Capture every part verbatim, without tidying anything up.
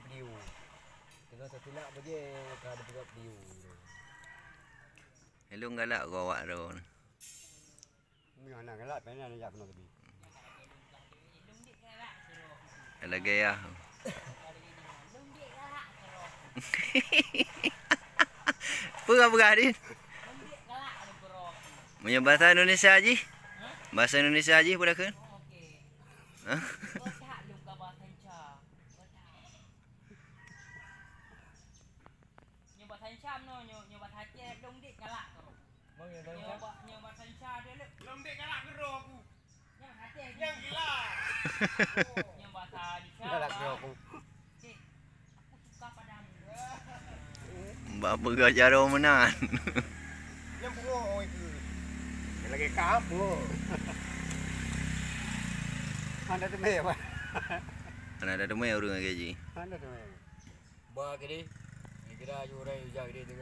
Video. Tengah tersilap bagi ka ada peugah video. Hello, galak kau awak tu. Meunan galak, pernah nak jak kena tebi. Lagèe ya. Peugah-peugah di. Meunyoe bahasa Indonesia jih? Bahasa Indonesia jih peue dakeuh? Hah? Nyoe bahasa Indonesia meunoe, nyoe, nyoe bahasa Aceh, lôn dek galak tu. Nyoe ba-, nyoe bahasa Indonesia dia lé. Lôn dek galak keudroe aku. Nyang gila. Nyang bahasa Indonesia. Galak keudroe aku. Cik, aku suka padamu. Bak peugah jaroe meunan. Nyang pungo oi tu. Lagi ka apa? Hana teumé apa? Hana ada teumé ureueng lagi ji. Hana teumé. Ba keude. Kira aju urai uja keude tu.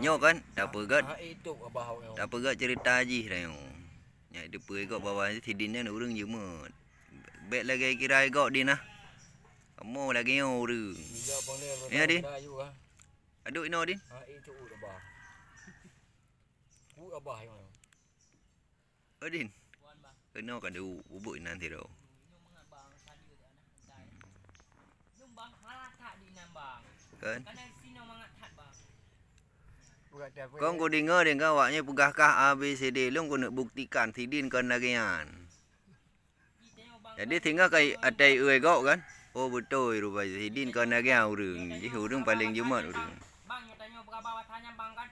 Nyoe kan, tapeugah. Ha, itu abah awak nyoe. Tapeugah cerita jih dah nyoe. Nyak teupeue gok bawah sidin nyan ureueng jeumeut. Bèk lagèe kira gok din ah. Kamoe lagèe nyoe ureueng. Ya, Din. Aduk inoe, Din. Ha, itu abah. Ku abah nyoe. Oh, Din. Keunoe ka duek bubuk inan sidroe. Kan? Kong kudeungoe, Din, kan awaknyan peugah kah A B C D, lôn keuneuk buktikan sidin kon lagèe nyan. Jadi singoh ka ateueh ié gok kan? Oh, beutôi rupa sidin kon lagèe nyan ureueng. Jih ureueng paleng jeumeut ureueng. Bang, nyoe tanyoe peugah bahwa tanya bang kan?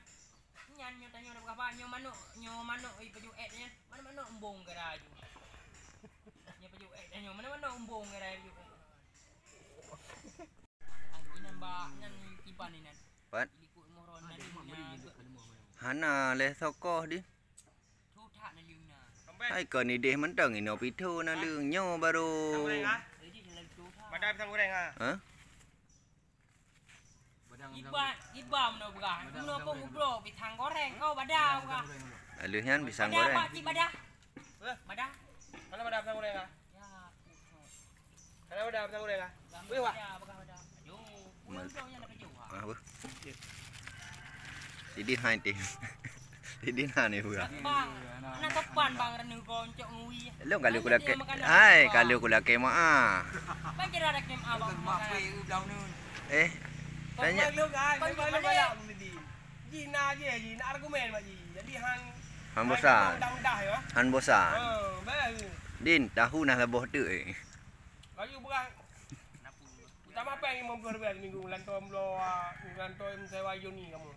Nyan nyoe tanyoe peugah bahwa nyoe manok, nyoe manok ipajoh èt nyan. Mana manok embong geura aju. Nyoe pajoh èt nyoe, mana manok embong geura aju. Inan ba, nyan kiban inan. Pat? Ilikot mohron naleueng na. Hana lé sokoh di. Hai kon idéh mantong inoe pitho naleueng nyoe barô. Padahai pisang goreng ah. Ha? Iba, iba meunoe beurah. Meunoe pun mubloe pisang goreng. Oh, bada beurah. Aleuh nyan pisang goreng. Bada, Pak Cik, bada. Bada. Mana bada pisang goreng ah? Ya, aku. Ada beda pisang goreng ah? Weh, wah. Ah, apa? Jadi hai teh. Jadi hai ni pula. Bang, anak topan bang, renu goncok ngui. Lo kalau kula ke, hai, kalau kula ke mak ah. Bang kira ada kem abang. Eh, tanya. Ji na je, ji na argumen mak ji. Jadi han, han bosan. Han bosan. Ha, baru. Din, tahu nah laboh tu eh. Kayu beurah. Utama péng limong ploh ribèe siminggu, ngon lantô meulo, ngon lantô meusewa Yoni kamoe.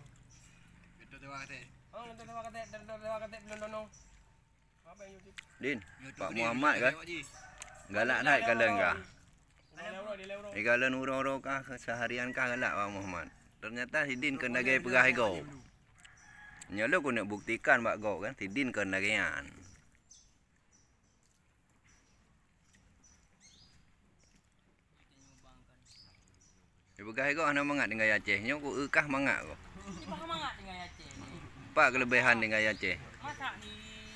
Lantô sewa kaset. Oh, lantô sewa kaset, lantô sewa kaset buleuen nono. Apa yang Yoni? Din, Pak Muhammad kan? Galak that kalon kah? Di kalon uroe-uroe kah, seharian kah galak Pak Muhammad? Ternyata sidin keu lagèe peugah igoe. Nyoe lôn keuneuk buktikan bak gob kan, sidin keu lagèe nyan. Ipeugah igoe hana mangat tinggai Aceh. Nyoe ku eu kah mangat goe. Ipeugah mangat tinggai Aceh ni. Apa kelebihan tinggai Aceh? Masa di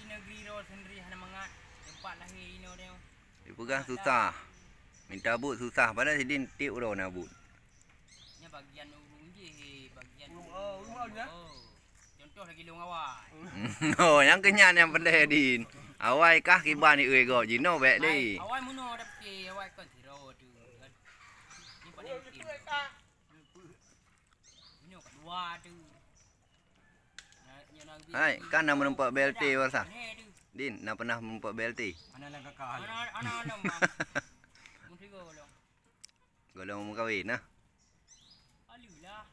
negeri Rawa Sendiri hana mangat tempat lahir inoe dia. Ipeugah susah. Minta buet susah, padahai sidin tiep uroe na buet. Nya bagian ureueng jih, bagian ureueng, oh, ureueng, oh. Contoh lagi lôn awai. Oh, nyang keunyan nyang peuleh din. Awai kah kiban ié gob jinoe bèk lé. Awai meunoe ada pike, awai kon sidroe tu. Ni paling pike. Meunoe kedua tu. Hai, kan na meureumpok B L T wasa? Din, na pernah meureumpok B L T? Ana lam kakak. Ana, ana, ana, Bang. Mesti go lo. Golom meukawen nah. Aleulah.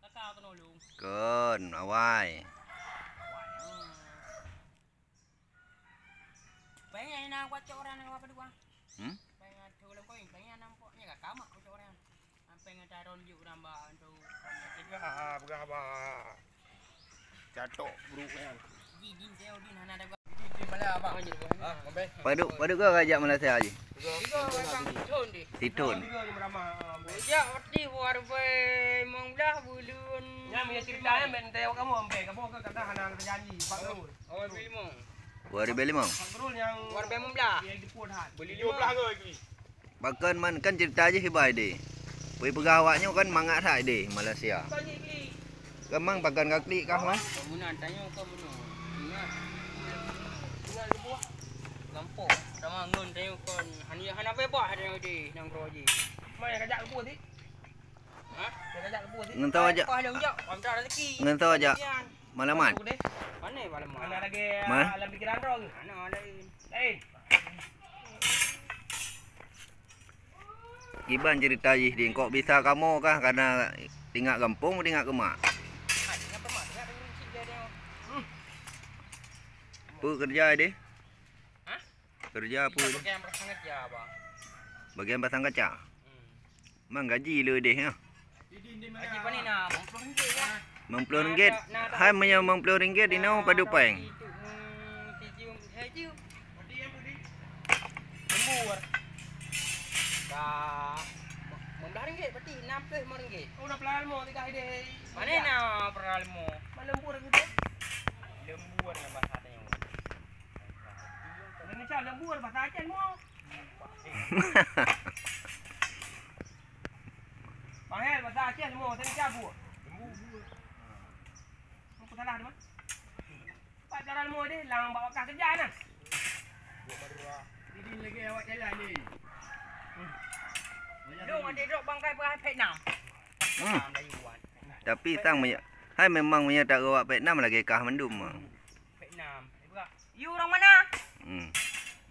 Kaka keunolong. Kon, awai. Pengen na kuat cok orang nak apa dua. Hmm? Pengen tu lem koin, pengen nampak nya kaka mak cok orang. Pengen taron juk orang ba tu. Peugah, peugah ba. Catok buruk kan. Ji, din, saya din hana ada. Padub, padub ke raja Malaysia ji? Tiga orang. Sithon. Tiga orang beramah. Sejak waktu dua ribu lima belas bulan. Nyam ya cerita ya, ben tayok kamu ambil, kamu ke kata hana terjanji, empat tahun. Awal lima. Dua ribu lima. Empat tahun yang dua ribu lima belas. Yang jemput hat. Beli lima belas ke lagi? Pakon man kan cerita ji hibai deh. Peue peugah awak nyoe kan mangat that deh Malaysia. Kemang pagan ka klik kah, Mas? Bangunan tanyoe kon bunoe. Ingat. Ingat lebuah. Gampông. Sama ngon tanyoe kon. Hani hana bebas tanyoe deh nanggroe jih. Mai kajak lebuah sih. Hah? Kajak lebuah sih. Ngon tau aja. Pah lom jak. Pah minta rezeki. Ngon tau aja. Malamat. Mana malamat? Mana lagi? Mana? Dalam pikiran tu. Mana lain? Lain. Kiban cerita jih di kok bisa kamoe kah karena tingak gampông tingak kemak. Peue kerja deh? Hah? Kerja apa? Bagian pasang kaca, Bang. Bagian pasang kaca? Hmm. Mang gaji le deh ya. Gaji paling na, lima puluh ringgit ya. Lima puluh ringgit. Hai meunyoe lima puluh ringgit dinoe padum péng. Lembur. Dah lima belas ringgit berarti enam puluh lima ringgit. Oh, dah pelan mo tiga hari deh. Mana na pelan mo? Mana lembur gitu? Lembur na bahasa tanya. Indonesia lembur bahasa Aceh mo. Bahel bahasa Aceh mo tadi cabut. Lembur. Apa salah dia? Pak jalan mo deh, lang bawa kah kerja nah. Ini lagi awak jalan ni. Dong ada drop bangkai perang Vietnam. Hmm. Vietnam dari Wuhan. Tapi tang meunyo-, hai memang meunyoe tak awak Vietnam lagi kah mandum. Vietnam. You orang mana? Hmm.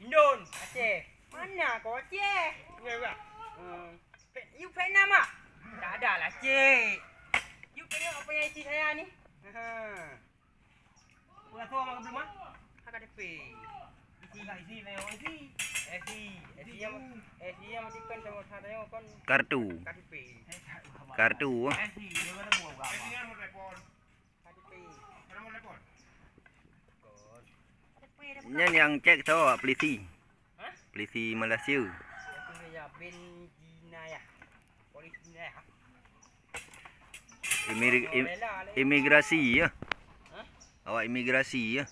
Indon, Aceh. Mana kau Aceh? Ya, ya. Hmm. Pe-, you Vietnam ah? Tak ada lah, cik. You tengok apa yang isi saya ni. Ha. Berapa orang belum ah? H K T P. Isi. Isi, isi. Isi, isi yang, isi yang matikan sama saya kan. Kartu. K T P. Kartu. Isi, dia kata buat apa? Isi yang mau telepon. Nyan nyang cek soe awak polisi. Hah? Polisi Malaysia. Polisi Malaysia, bin Jinayah. Polisi Jinayah. Imig-, im-, imigrasi ya. Hah? Awak imigrasi ya.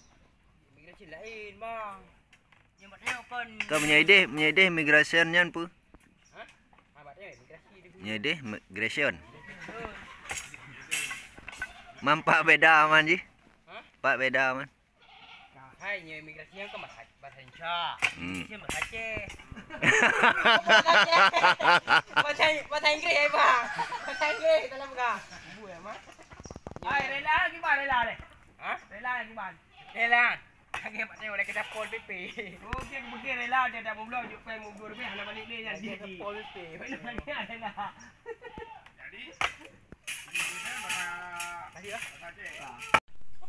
Imigrasi lain, bang. Yang buat tengok kon. Kau meunyoe ideh, meunyoe ideh imigrasi nyan peue? Hah? Ah, buat tengok imigrasi tu. Meunyoe ideh imigrasi. Hah? Mampak beda man jih. Hah? Pak beda man. Hai, nyoe imigrasi nyan kan bahasa, bahasa Indonesia. Hmm. Indonesia bahasa Aceh. Bahasa, bahasa Inggris, eh, bang. Bahasa Inggris dalam pegang. Ibu ya, mak. Hai, rela lagi, bang, rela leh. Hah? Rela lagi, bang. Rela. Lagi, Pak Teo, lagi dah Pol P P. Okey, aku fikir rela, dia dah mau belum, juk pen mau dua ribu, hana balik ni, yang dia di Pol P P. Rela. Jadi,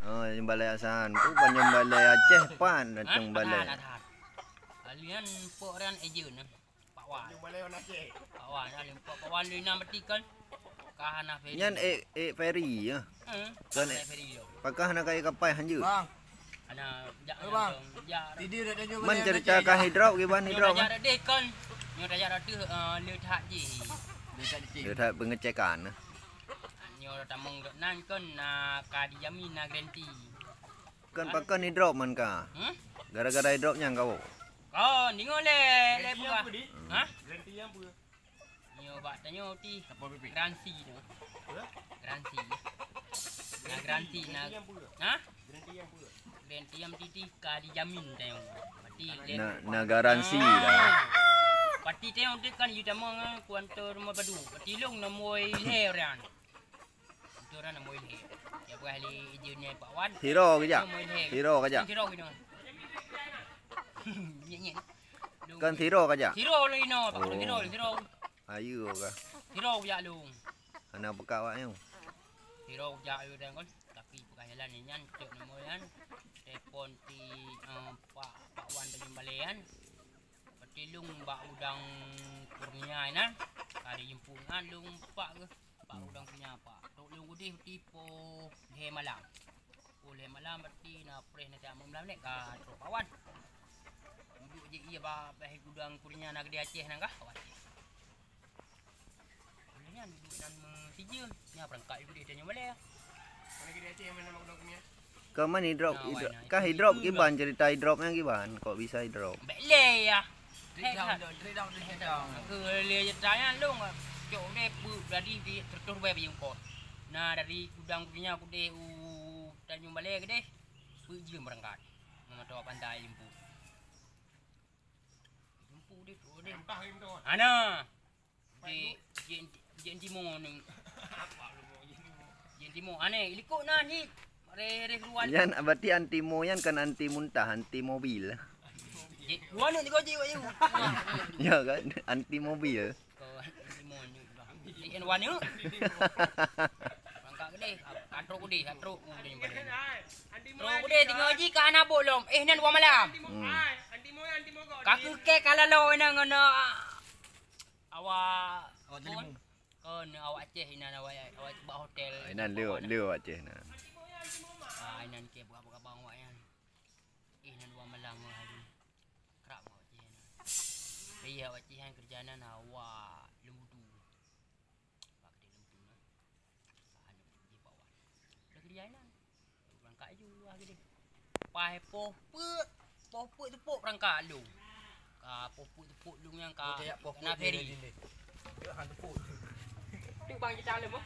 Oh, nyang balai Hasan. Tu kan nyang balai Aceh pan datang balai. Kalian pok ran ejen. Pak Wan. Pak Wan, ada pok Pak Wan di enam beti kan. Kahana ferry. Nyan eh, eh ferry ya. Hmm. Kan eh, ferry tu. Pakah nak kai kapai hanjeuet. Bang. Ana jak. Eh, bang. Jak. Tidur dah tujuh. Man cerita kah hidrop kiban hidrop. Nyoe dah deh kan. Nyoe dah jak dah tu, eh, le that je. Le that pengecekan. Nyoe tamong dok nan kon na ka dijamin na garanti. Kan pakon idrop man ka. Hmm? Gara-gara idrop nyang kau. Kon ningo le le buka. Ha? Garanti yang apa? Nyoe bak tanyoe ti. Garansi tu. Apa? Garansi. Na garansi na. Garanti yang apa? Ha? Garanti yang apa? Garanti yang titi ka dijamin tanyoe. Berarti na, na garansi dah. Berarti tanyoe tu kan you tamong kuantor rumah padu. Berarti long nomor ilheh orang. Itu orang nak moin he. Ya buah li ijin ni Pak Wan. Hero kejap. Moin he. Hero kejap. Hero kejap. Nyek nyek. Kan hero kejap. Hero lo ino, Pak Hero, hero. Ayu ka. Hero kejap lu. Ana pekak wak nyu. Hero kejap lu dan kon. Tapi pekak jalan ni nyan cok nama nyan. Telepon ti, eh, Pak, Pak Wan Tanjung Balai kan. Berarti lung bak udang Kurnia na. Kali jemput kan lung pak ke. Pak udang punya apa? Tok lôn udeh berarti poh lhèe malam. Poh lhèe malam berarti na preh na tiap malam ni ka trok kawan. Duduk je iya ba beh gudang Kurnia na gede Aceh nang kah? Aceh. Kurnia duduk nan me sijil. Nya perangkat duduk dia nyoe balai. Mana gede Aceh mana mak udang Kurnia? Kau man idrop, idrop. Kah idrop kiban cerita idropnya kiban? Kok bisa idrop? Bek le ya. Trade down, trade down, trade down. Aku le cerita nyan long. Cok udeh peue tadi di terus rubah biyeu kot. Nah, dari Gudang Kurnia kudeh u Tanjung Balai keudeh, peue jeuem beurangkat. Meumatoe pantai jemput. Jemput deh, tu deh. Ana. Di, di, di, di mo ni. Di mo. Aneh, likot nah ni. Re, re keluar. Yan, berarti anti mo yan kan anti muntah, anti mobil. Di, dua ni tiga ji, wak, yu. Ya kan? Anti mobil. Kau anti mo ni. Di, en wan ni. Bangka gede, katro gede, katro gede. Katro gede, tinggal ji ka anak bolom. Eh, nan dua malam. Hmm. Ka keuke ka lalo inan ngon, ah, awak. Awak kon, Aceh inan awak, awak bak hotel. Ah, inan le, le awak Aceh na. Ah, inan ke buka-buka bang awak inan. Eh, nan dua malam awak hari. Kerap awak Aceh inan. Iya, awak Aceh inan kerja inan awak lembudu. Bak keudeh lembudu na. Ka hana jipawan. Dah kerja inan. Berangkat aju lah keudeh. Pai poh peuk, poh peuk tepuk berangkat lu. Ka poh peuk tepuk lu nyang ka na ferry. Tu bang kita lem, oh.